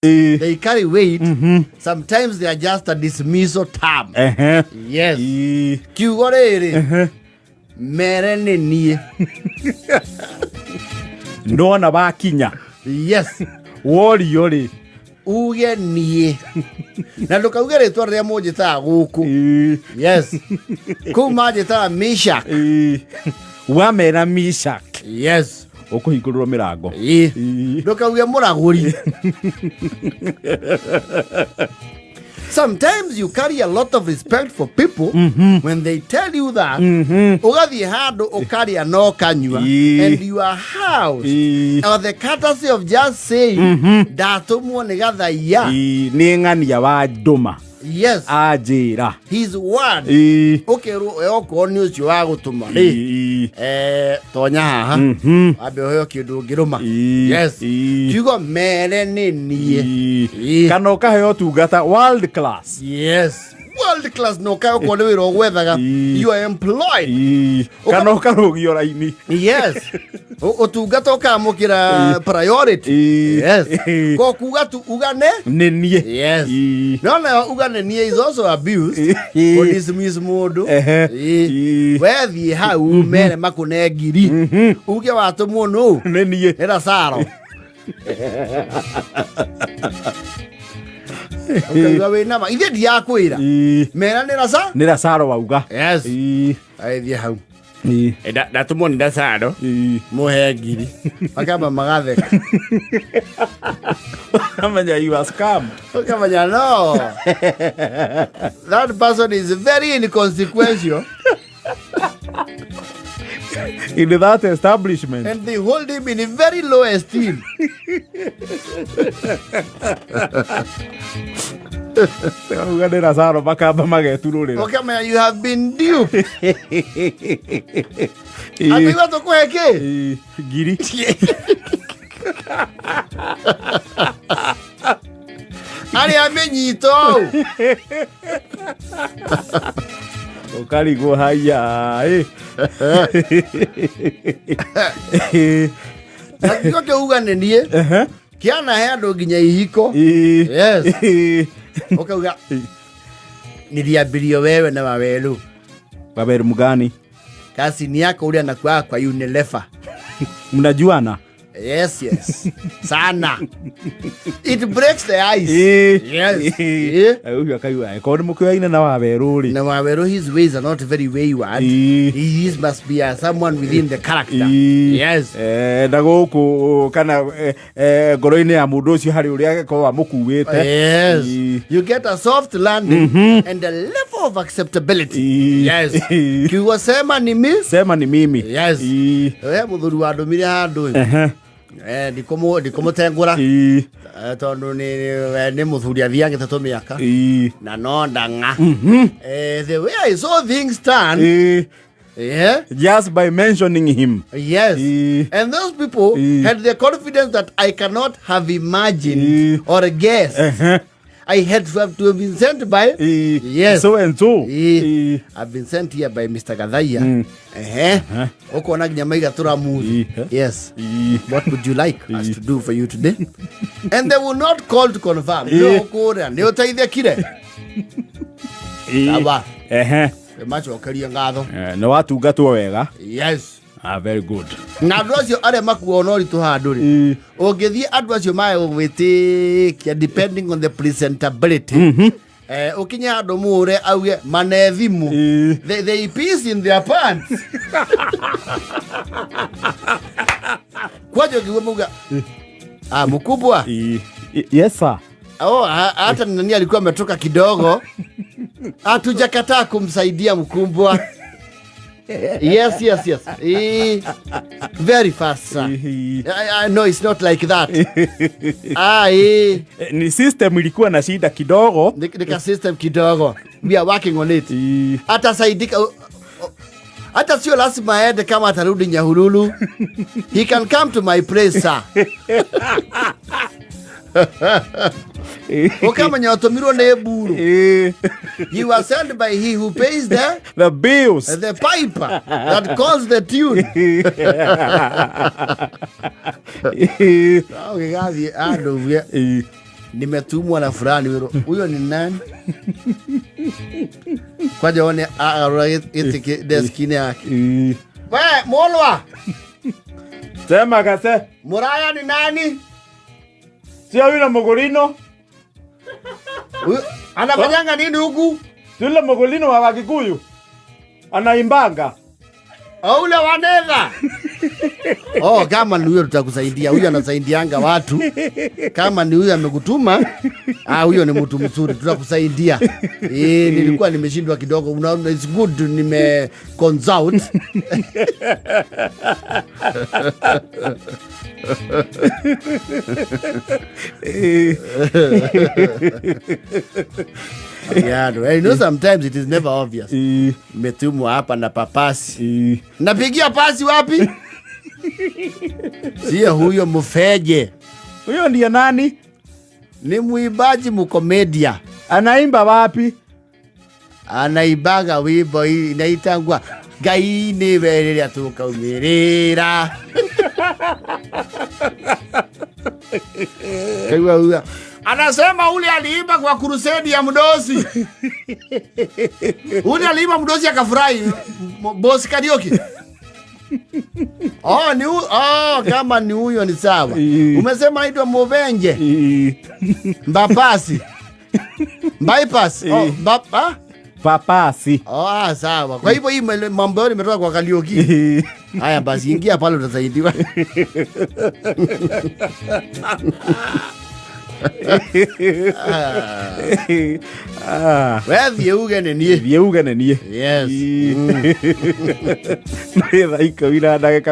They carry weight. Sometimes they are just a dismissal term. Yes. Kiugo rĩrĩ mere nĩ niĩ. Ndona wakinya. Yes. Worio rĩ. Uge niĩ na ndũkauge rĩtwa rĩrĩa mũnjĩtaga gũkũ. Yes, kũu manjĩtaga Mishak. Wamera Mishak. Yes. Ũkũhingũrĩrwo mĩrango. Ĩĩ. Ndũkauge mũragũri. Sometimes you carry a lot of respect for people when they tell you that ũgathiĩ handũ ũkarĩa no kanyua and you are housed or the courtesy of just saying ndatũmwo nĩ Gathaiya. Nĩ ng'ania wa ndũma. Yes. Anjĩra. His word. Ũkerwo we okorwo nĩ ũcio wa gũtũma rĩ, tonya haha wambe ũheo kĩndũ ũngĩrũma. Yes. Kiugo mere nĩ niĩ. Kana ũkaheo ũtungata world class. Yes, world class, no kae okorwo nĩ wĩra ũgwethaga, you are employed. Kana ũkarũgio raini. Yes. Ũtungata ũkamũkĩra priority. Yes. Ko kuga tu ugane nĩ niĩ. Yes. No nayo ugane niĩ is also abuse, kũ dismiss mũndũ. Wethiĩ hau mere makũne ngiri, uge watũmwo nũ? Nĩ niĩ. Nĩ Rasaro. Ũkaigua wĩ nama ithuĩ ndiakwĩra. Mera nĩ Rasa. Nĩ Rasaro wauga. Yes. Agĩthiĩ hau. Ndatũmwo nĩ Rasaro mũhe ngiri, makamba magatheka. Amenya you are scam. Ũkamenya no, that person is very inconsequential in that establishment and they hold him in very low esteem. Auga nĩ Rasaro makamba mageturũrĩra. Ũkamenya you have been duped. Atĩigua tũkũhe kĩ? Ngiri. Arĩa mĩnyito ũkarigwo haya ĩ. Na kiugo kĩu uga nĩ niĩ kĩanahe andũ nginya ihiko. Yes. Ũkauga niliambirio wewe na Waweru. Waweru mgani? Kasini yako ule anakuwa kwa Unilever. Mnajuana? Yes, sana. It breaks the ice. Yes. Ũcio akaigua korwo nĩ mũkĩoyaine na Waweru rĩ. Na Waweru, his ways are not very wayward. He is, must be someone within the character. Yes. Na gũkũ kana ngoro-inĩ ya mũndũ ũcio harĩ ũrĩa agĩkorwo amũkuĩte. Yes. You get a soft landing and a level of acceptability. Yes. Kiugo sema ni mi. Sema ni mimi. Yes. We mũthuri wandũmire handũ. Ndikũmũtengũra. Tondũ we nĩ mũthuri athiangĩte tũmĩaka. Na no ndang'a. The way I saw things turn. Yeah. Just by mentioning him. Yes. And those people had the confidence that I cannot have imagined or guessed. I had to have been sent by. Yes. So and so. I've been sent here by Mr. Gathaiya. Ũkona nginya maiga tũramuthi. Yes. What would you like us to do for you today? And they will not call to confirm. No ũkũrĩa nĩ ũteithĩkire. Sawa. Macokerie ngatho. Nĩ watungatwo wega. Yes. Ah, very good. Na andũ acio arĩa makuona ũritũ handũ rĩ, ũngĩthiĩ andũ acio mae gwĩtĩkia depending on the presentability. Ũkinye handũ mũre auge mane thimũ. They piss in their pants. Kwanja ũngĩigua mauga, ah, mkubwa. Yes sir. Oh, hata nani alikuwa ametoka kidogo. Hatujakataa kumsaidia mkubwa. Yes. Very fast, sir. No, it's not like that. Ni system ilikuwa na shida kidogo. Ni ka system kidogo. We are working on it. Atasaidika. Hata sio lazima aende kama atarudi Nyahururu. He can come to my place, sir. Ukamenya ũtũmirwo nĩ mburu. You were sent by he who pays the bills, the piper that calls the tune. Ũgĩgathiĩ andũ uge Nimetumwa na fulani. Wĩrwo, huyo ni nani? Kwanja one agarũra gĩtĩ deski-inĩ yake. We Mulwa, Sema kase. Muraya ni nani? Sio yule Mugulino. Huyo anafanyanga nini huku? Yule Mugulino wa Wakikuyu. Anaimbanga. Oh, ule wa Neva. Oh, kama ni huyo tutakusaidia. Huyo anasaidianga watu. Kama ni huyo amekutuma, ah, huyo ni mtu mzuri, tutakusaidia. Eh, nilikuwa nimeshindwa kidogo. Unaona, it's good nime consult. Yeah, no. You know sometimes it is never obvious. Nimetumwa hapa na papasi. Napigia pasi wapi? Sio huyo mfeje. Huyo ndiye nani? Ni mwimbaji mkomedia. Anaimba wapi? Anaibaga wimbo hii inaitangwa Ngai nĩwe rĩrĩa tũkaumĩrĩra. Kaigua huyo. Anasema ule aliimba kwa crusade ya mdosi. Ule aliimba mdosi akafurahi. Boss karaoke. Oh, ni oh, kama ni huyo ni sawa. Umesema anaitwa Muvenje. Mbapasi. Bypass. Oh, mbapa. Papasi. Oh, ah, sawa. Kwa hivyo hii mambo yote imetoka kwa karaoke. Haya basi ingia pale utasaidiwa. Ah. Wewe thiĩ uge nĩ niĩ. Thiĩ uge nĩ niĩ. Yes. Nĩ thaa 10 na ndagĩka